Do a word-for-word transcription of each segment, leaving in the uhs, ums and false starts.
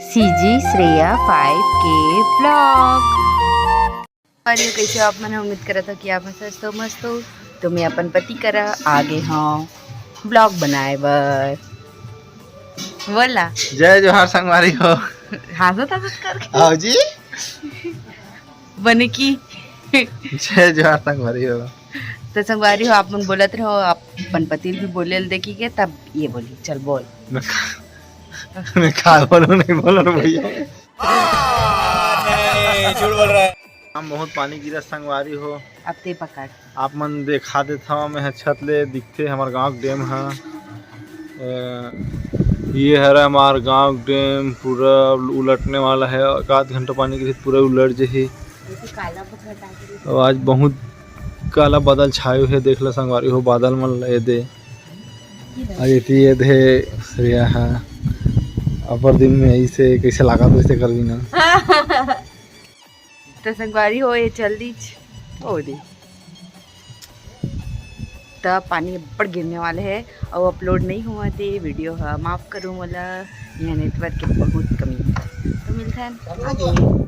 CG Shreya five के blog. और ये कैसे हो आप मन? उम्मीद करत हो कि आप मन स्वस्थ हो, मस्त हो। तो मैं अपन पति करा आगे हूँ ब्लॉग बनाए बर। बोला। जय जोहार संगवारी हो। हाँसत हाँसत करके। आओ जी। बने की। जय जोहार संगवारी हो। तो संगवारी हो, आप मन बोलत रहो, आप अपन पति भी बोले ल देखी के, तब ये बोली, चल बोल। मैं का, मैं का बोलूं, नहीं बोलूं रे भैया। नहीं, झूठ बोल रहा है। हम बहुत पानी गिरा संगवारी हो। अब ते पकड़। आप मन देखा देत हव, मैं ह छत ले दिखथे हमर गांव के डैम ह। अ, ये हरे हमार गांव के डैम, पूरा उलटने वाला है। एक आध घंटा पानी गिरही त पूरा उलट जही। अउ आज बहुत काला बादल छायो हे, देख ला संगवारी हो, बादल मन ल ए दे। अउ एती ए दे श्रेया ह, अपर दिन में ऐसे कैसे लागत वैसे कर दीना। तो संगवारी हो, ये चल दीच। ओ दे। त पानी अब्बड़ गिरने वाले है अउ अपलोड नहीं हुआ थे वीडियो ह, माफ करो मोला, यहाँ नेटवर्क के बहुत कमी है। तो मिलते हैं आगे।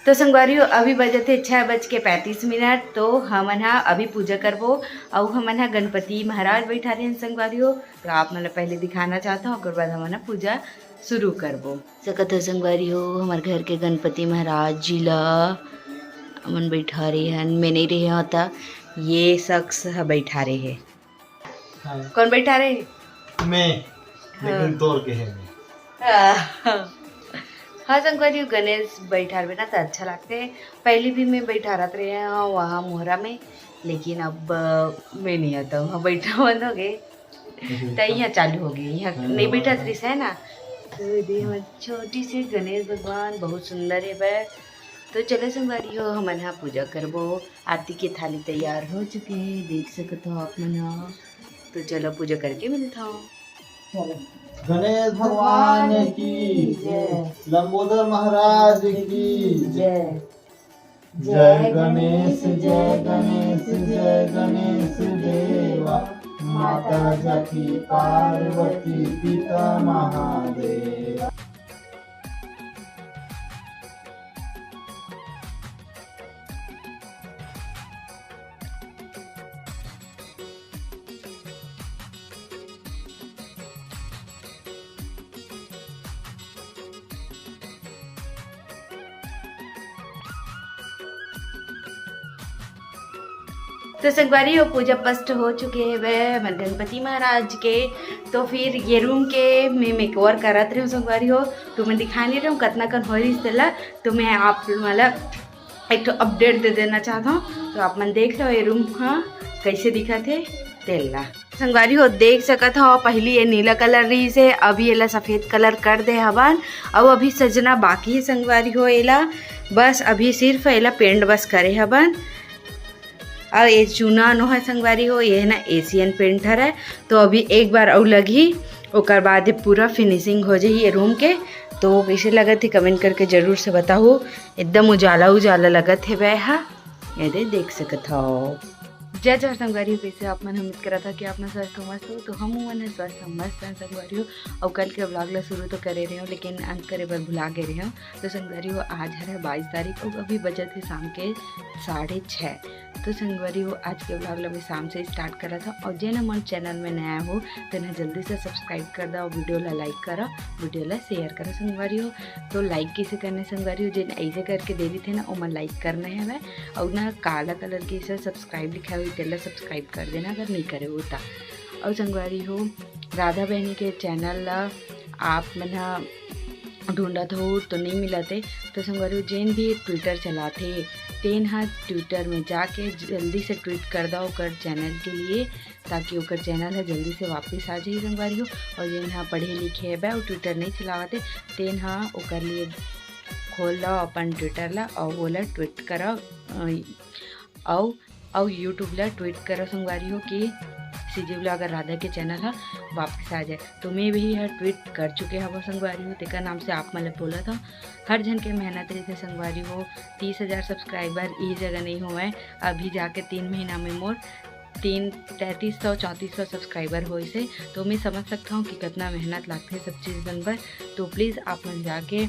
तो संगवारी हो, अभी बजत हे छः बज के पैंतीस मिनट। तो हमन ह अभी पूजा करबो अउ हमन ह गणपति महाराज बैठा रहे हैं संगवारी हो। तो आप मन ल पहले दिखाना चाहता हूँ, ओकर बाद हमन ह पूजा शुरू करबो। सकत हो संगवारी हो, हमर घर के गणपति महाराज जी ला हमन बैठा रहे हन। मैं नहीं रहे हव त ये शख्स ह बैठा रहे हे। हाँ। कौन बैठा रहे? मैं। हाँ। लेकिन तोर के है मैं। हाँ। हाँ संगवारी हो, गणेश बैठारबे ना त अच्छा लागथे। पहली भी मैं बैठारत रहे हव वहाँ मोहरा में, लेकिन अब, अ, मैं नहीं आता हूँ, हाँ बैठा बंद हो गए। त यहाँ चालू हो गई, यहाँ हाँ, नहीं बैठा हाँ। रिस है ना। तो ये दे हमर छोटी सी गणेश भगवान, बहुत सुंदर है वह। तो चलो संगवारी हो, हमन ह पूजा करबो। आरती के थाली तैयार हो चुके हे, देख सकत हो आप मन ह। तो चलो पूजा करके मिलत हव। गणेश भगवान की जय। लंबोदर महाराज की जय। जय गणेश, जय गणेश, जय गणेश देवा। माता जकी पार्वती, पिता महादेवा। तो संगवारी हो, पूजा पस्ट हो चुके हे वह हमर गणपति महाराज के। तो फिर ये रूम के मैं मेकओवर करत रहे हूँ संगवारी हो, तो मैं दिखा नहीं रहे हूँ कतना कन हो रही तेला। तो मैं आप मन ला एक ठो अपडेट दे देना चाहत हव। तो आप मन देख लो ये रूम ह कैसे दिखत हे तेला। संगवारी हो देख सकत हव, पहली ये नीला कलर रहिस हे, अभी एला सफेद कलर कर दे हवन। अउ अभी सजना बाकी हे संगवारी हो, एला बस अभी सिर्फ एला पेंट बस करे हवन। अउ ये चूना नो हे संगवारी हो, ये हे ना एशियन पेंट हरय। तो अभी एक बार अउ लगही, ओकर बाद ये पूरा फिनिशिंग हो जाही ये रूम के। तो कैसे लगत हे कमेंट करके जरूर से बताहू। एकदम उजाला उजाला लगत हे वह, ये दे देख सकत हव। जय जोहार संगवारी हो, कैसे आप मन? उम्मीद करत हव कि आप मन स्वस्थ हो, मस्त हो। तो हम मन ह स्वस्थ हो, मस्त हन संगवारी हो। अउ कल के व्लॉग ला शुरू तो करे रहे हव, लेकिन अंत करे बर भुला गए रहे हव। तो संगवारी हो, आज हरे बाईस तारीख अउ अभी बजत हे शाम के साढ़े छः। तो संगवारी हो, आज के व्लॉग ला मैं शाम से स्टार्ट करत हव। अउ जेन हमर चैनल में नया हो, तेन ह जल्दी से सब्सक्राइब कर दव, वीडियो ला लाइक करव, वीडियो ला शेयर करव संगवारी हो। तो लाइक कैसे करने संगवारी हो, जेन ऐसे करके दे रही थे ना, ओमा लाइक करना हे हवय। अउ ना काला कलर के इसे सब्सक्राइब लिखा हुई, तेला सब्सक्राइब कर देना अगर नहीं करे हो ता। अउ संगवारी हो, राधा बहनी के चैनल ला आप मन ह ढूंढत हो तो नहीं मिलत हे, तो संगवारी हो, जेन भी ट्विटर चलाथे, तेन ह ट्विटर में जाके जल्दी से ट्वीट कर दो ओकर चैनल के लिए, ताकि ओकर चैनल ह जल्दी से वापस आ जाही संगवारी हो। और जेन ह पढ़े लिखे हवय अउ ट्विटर नहीं चलावत हे, तेन ह ओकर लिए खोल लो अपन ट्विटर ला और ओला ट्वीट करो, अ, अउ अउ YouTube ला ट्वीट करो संगवारी हो कि सीजी ब्लॉगर राधा के चैनल ह वापस आ जाए। तो मैं भी ह ट्वीट कर चुके हव संगवारी हो, तेकर नाम से आप मन ल बोलत हव। हर झन के मेहनत रहिथे संगवारी हो, तीस हजार सब्सक्राइबर इही जगह नहीं होवय, अभी जाके तीन महीना में मोर तीन, तैंतीस सौ, चौंतीस सौ subscriber होइस हे। तो मैं समझ सकता हूँ कि कितना मेहनत लगथे सब चीज़ बन बर। तो please आप मन जाके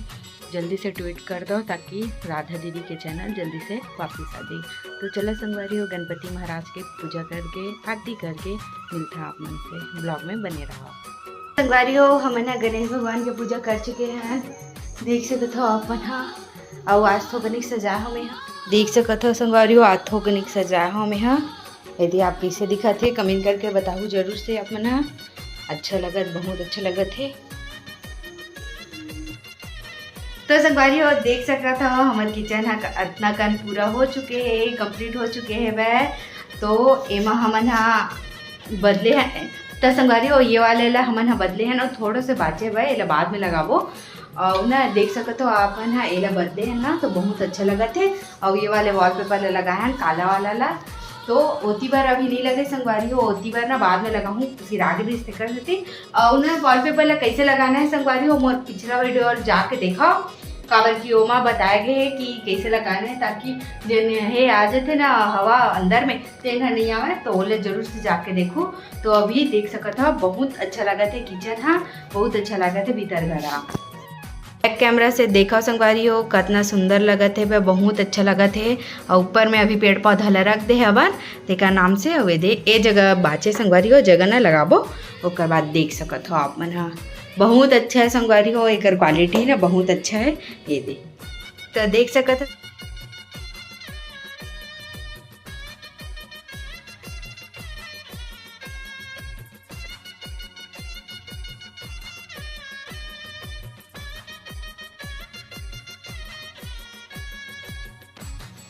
जल्दी से tweet कर दो, ताकि राधा दीदी के channel जल्दी से वापस आ जाए। तो चलो संगवारी हो, गणपति महाराज के पूजा करके, आरती करके मिलता आप मन से। Vlog में बने रहो। संगवारी हो, हमन ह गणेश भगवान के पूजा कर चुके हैं, देख सकत हो अपन ह। अउ आज थोकनिक सजाए हो मैं ह, देख सकत हो संगवारी हो, आज थोकनिक सजाए हो मैं ह। यदि आप कैसे दिखत हे, comment करके बताहू जरूर से आप मन ह। अच्छा लगत, बहुत अच्छा लगत हे। तो संगवारी हो, देख सकत हो, हमर kitchen ह क-, अतना कन पूरा हो चुके हे, complete हो चुके हे वह। तो एमा हमन ह बदले हैं। तो संगवारी हो, ये वाले ला हमन ह बदले हैं ना, थोड़ा से बाचे बा, एला बाद में लगाबो। अउ ना, देख सकत हो आप मन ह, एला बदले हैं ना, तो बहुत अच्छा लगत हे। अउ ये वाले wallpaper ला लगाए हैं, काला वाला ला, तो ओती बर अभी नहीं लगे संगवारी हो, ओती बर ना बाद में लगाहूँ, सिरा गे रहिस तेकर सेती। अउ ना, wallpaper ला कैसे लगाना है संगवारी हो, मोर पिछला video और जाके देखो, काबर कि ओमा बताया गया है कि कैसे लगाना है, ताकि जेन हे आ जाथे ना हवा अंदर में, तेन ह नहीं आवे, तो ओला जरूर से जाके देखो। तो अभी देख सकत हो, बहुत अच्छा लगत हे kitchen ह, बहुत अच्छा लगत हे भीतर घर ह। Back camera से देखो संगवारी हो, कतना सुंदर लगत हे, बहुत अच्छा लगत हे। अउ ऊपर में अभी पेड़ पौधा ला रख दे हवन, तेकर नाम से। अउ ए दे, ए जगह बाचे संगवारी हो, जगह ना लगाबो, ओकर बाद देख सकत हो आप मन ह। बहुत अच्छा है संगवारी हो, एकर quality ना बहुत अच्छा है। ये दे, तो देख सकत हो।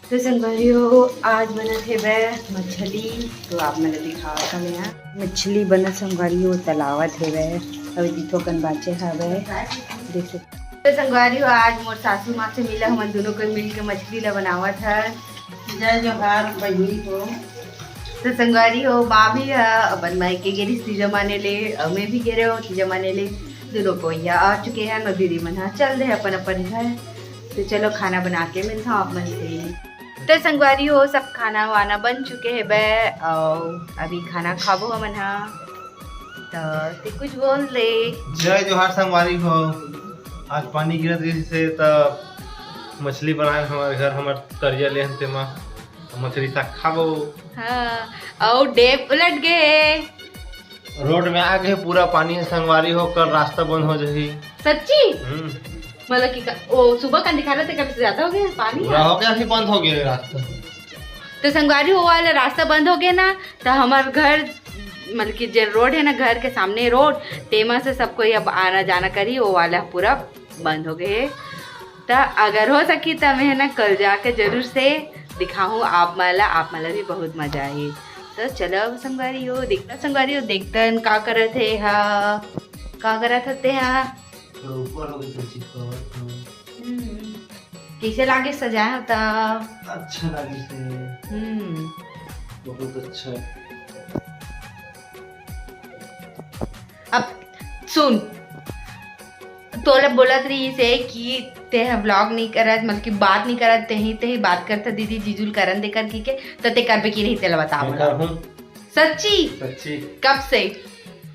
तो संगवारी हो, आज बनत हे वह मछली, तो आप मन ला दिखावत हवे यहाँ। मछली बनत संगवारी हो, तलावत हे वह, अभी दिथो कन बाचे हवे, देख सकते। तो संगवारी हो, आज मोर सासू माँ से मिला, हमन दोनों कोई मिल के मछली ला बनावत हन। जय जोहार बहिनी हो। तो संगवारी हो, माँ भी ह अपन मायके गे रहिस तीजा माने ले, अउ मैं भी गे रहे हो तीजा माने ले, दोनों कोई ह आ चुके हैं। अउ दीदी मन ह चल दे अपन अपन घर। तो चलो खाना बना के मिलता हूँ आप मन से। तो संगवारी हो, सब खाना वाना बन चुके हे बे, अउ अभी खाना खाबो हमन ह। तो ते कुछ बोल दे। जय जोहार संगवारी हो। आज पानी गिरत रहिस हे त मछली बनाए हमारे घर, हमर करिया ले हन तेमा मछली साग खाबो। हाँ, अउ dam उलट गे। Road में आ गे पूरा पानी हे संगवारी हो, कल रास्ता बंद हो जाही। सच्ची? हम्म। मतलब कि का, ओ, सुबह का दिखा रहे थे, कब से ज्यादा हो गया पानी? पूरा हो गया, अभी बंद हो गया रास्ता। तो संगवारी हो, वाला रास्ता बंद हो गया ना, तो हमार घर, मतलब कि जे road है ना, घर के सामने road, तेमा से सब कोई अब आना जाना करी, वो वाला पूरा बंद हो गए। त अगर हो सकी त मैं ना कल जाके जरूर से दिखाहूँ आप मन ला, आप मन ला भी बहुत मजा आही। तो चलो अब संगवारी हो, देखता संगवारी हो, देखतन का करत हे हा, का करत हते हा। थोड़ा ऊपर हो गई तो चिपकावत हूँ। हम्म। कैसे लागे सजाए हो त? अच्छा लागे से। हम्म। बहुत अच्छा। अब सुन, तोला बोलत रहिस हे कि ते ह vlog नहीं करत, मतलब कि बात नहीं करत, ते ही, ते ही बात करत दीदी जीजू ल करन दे कर की के, त ते करबे की नहीं, तेला बता मैं मोला। करहूँ। सच्ची? सच्ची। कब से?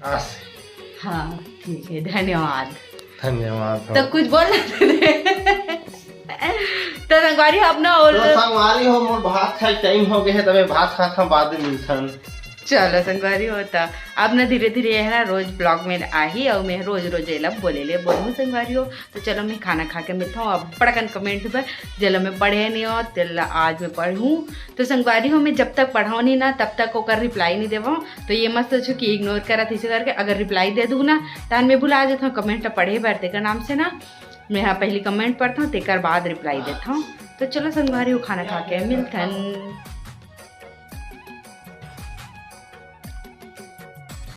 आज से। हाँ, ठीक है, धन्यवाद। धन्यवाद हो। तो कुछ बोल। तो संगवारी हो अपना और तो संगवारी हो, मोर भात खाए टाइम हो गए है, तबे भात खा खा बाद में मिलथन। चलो संगवारी हो, त अब ना धीरे धीरे है ना रोज vlog में आही, और मैं रोज रोज एला बोले ले बोलूँ संगवारी हो। तो चलो मैं खाना खा के मिलता हूँ। अब बड़ा कन comment बर जेला मैं पढ़े नहीं हो, तेला आज मैं पढ़ूँ। तो संगवारी हो, मैं जब तक पढ़ाओ नहीं ना, तब तक ओकर reply नहीं देवो। तो ये मत सोचो कि ignore करत इसे करके, अगर reply दे दूँ ना, तहन मैं भुला जाता हूँ comment ला पढ़े बर, तेकर नाम से ना मैं हाँ पहली comment पढ़ता हूँ, तेकर बाद reply देता हूँ। तो चलो संगवारी हो, खाना खा के मिलथन।